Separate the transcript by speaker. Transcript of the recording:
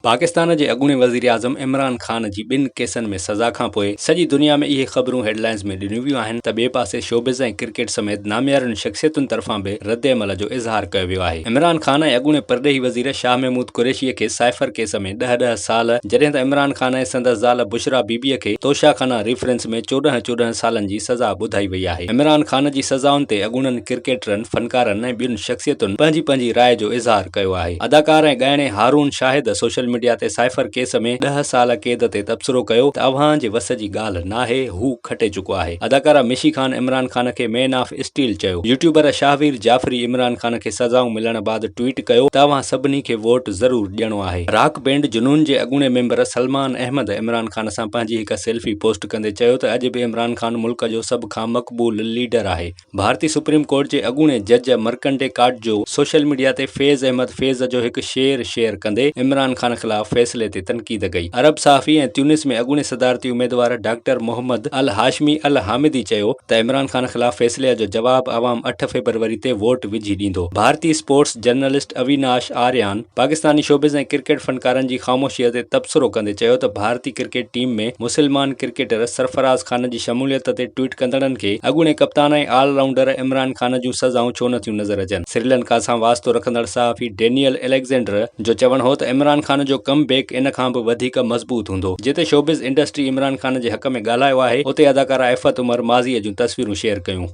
Speaker 1: پاڪستان جي اڳوڻي وزيراعظم عمران خان جي ٻن ڪيسن ۾ سزا کانپوء سڄي دنيا ۾ اهي خبرون هيڊلائنز ۾ ڏنيون ويون آهن ته ٻئي پاسي شوبز ۽ ڪرڪيٽ سميت ناميارين شخصيتن طرفان به ردعمل جو اظهار ڪيو ويو آهي. عمران خان ۽ اڳوڻي پرڏيهي وزير شاهه محمود قريشي کي سائفر ڪيس ۾ ڏهه ڏهه سال جڏهن ته عمران خان ۽ سندس زال بشريٰ بي بي کي توشا خانه ريفرنس ۾ 14 14 سالن جي سزا ٻڌائي وئي آهي. عمران خان جي سزائن تي اڳوڻن ڪرڪيٽرن، فنڪارن ۽ ٻين شخصيتن پنهنجي پنهنجي راء جو اظهار ڪيو آهي. اداڪار ۽ ڳائڻي هارون شاهد سوشل ميڊيا تي سائفر ڪيس ۾ ڏهه سال قيد تي تبصرو ڪيو ته اوهان جي وس جي ڳالهه ناهي، هو کٽي چڪو آهي. اداڪارا مشي خان عمران خان کي مين آف اسٽيل چيو. يوٽيوبر شاهوير جعفري عمران خان کي سزائون ملڻ بعد ٽوئيٽ ڪيو ته اوهان سڀني کي ووٽ ضرور ڏيڻو آهي. راڪ بينڊ جنون جي اڳوڻي ميمبر سلمان احمد عمران خان سان پنهنجي هڪ سيلفي پوسٽ ڪندي چيو ته اڄ به عمران خان ملڪ جو سڀ کان مقبول ليڊر آهي. ڀارتي سپريم ڪورٽ جي اڳوڻي جج مرڪنڊي ڪاٽجو سوشل ميڊيا تي فيض احمد فيض جو هڪ شعر شيئر ڪندي عمران خان خلاف فيصلي تي تنقيد ڪئي. عرب صحافي ۽ تيونس ۾ اڳوڻي صدارتي اميدوار ڊاڪٽر محمد الهاشمي الحامدي چيو ته عمران خان خلاف فيصلي جو جواب عوام اٺ فيبروري تي ووٽ وجهي ڏيندو. ڀارتي sports journalist Avinash Aryan Pakistani showbiz ۽ cricket فنڪارن جي خاموشي تي تبصرو ڪندي چيو ته ڀارتي ڪرڪيٽ ٽيم ۾ مسلمان ڪرڪيٽر سرفراز خان جي شموليت تي ٽوئيٽ ڪندڙن کي اڳوڻي ڪپتان ۽ آل رائونڊر عمران خان جون سزائون ڇو نٿيون نظر اچن. سريلنڪا سان واسطو رکندڙ صحافي ڊينيئل اليگزينڊر جو چوڻ هو ته عمران خان جو ڪم بيڪ ان کان به وڌيڪ مضبوط هوندو. جتي شوبز انڊسٽري عمران خان جي حق ۾ ڳالهايو آهي اتي اداڪارا عفت عمر ماضي جون تصويرون شيئر ڪيون.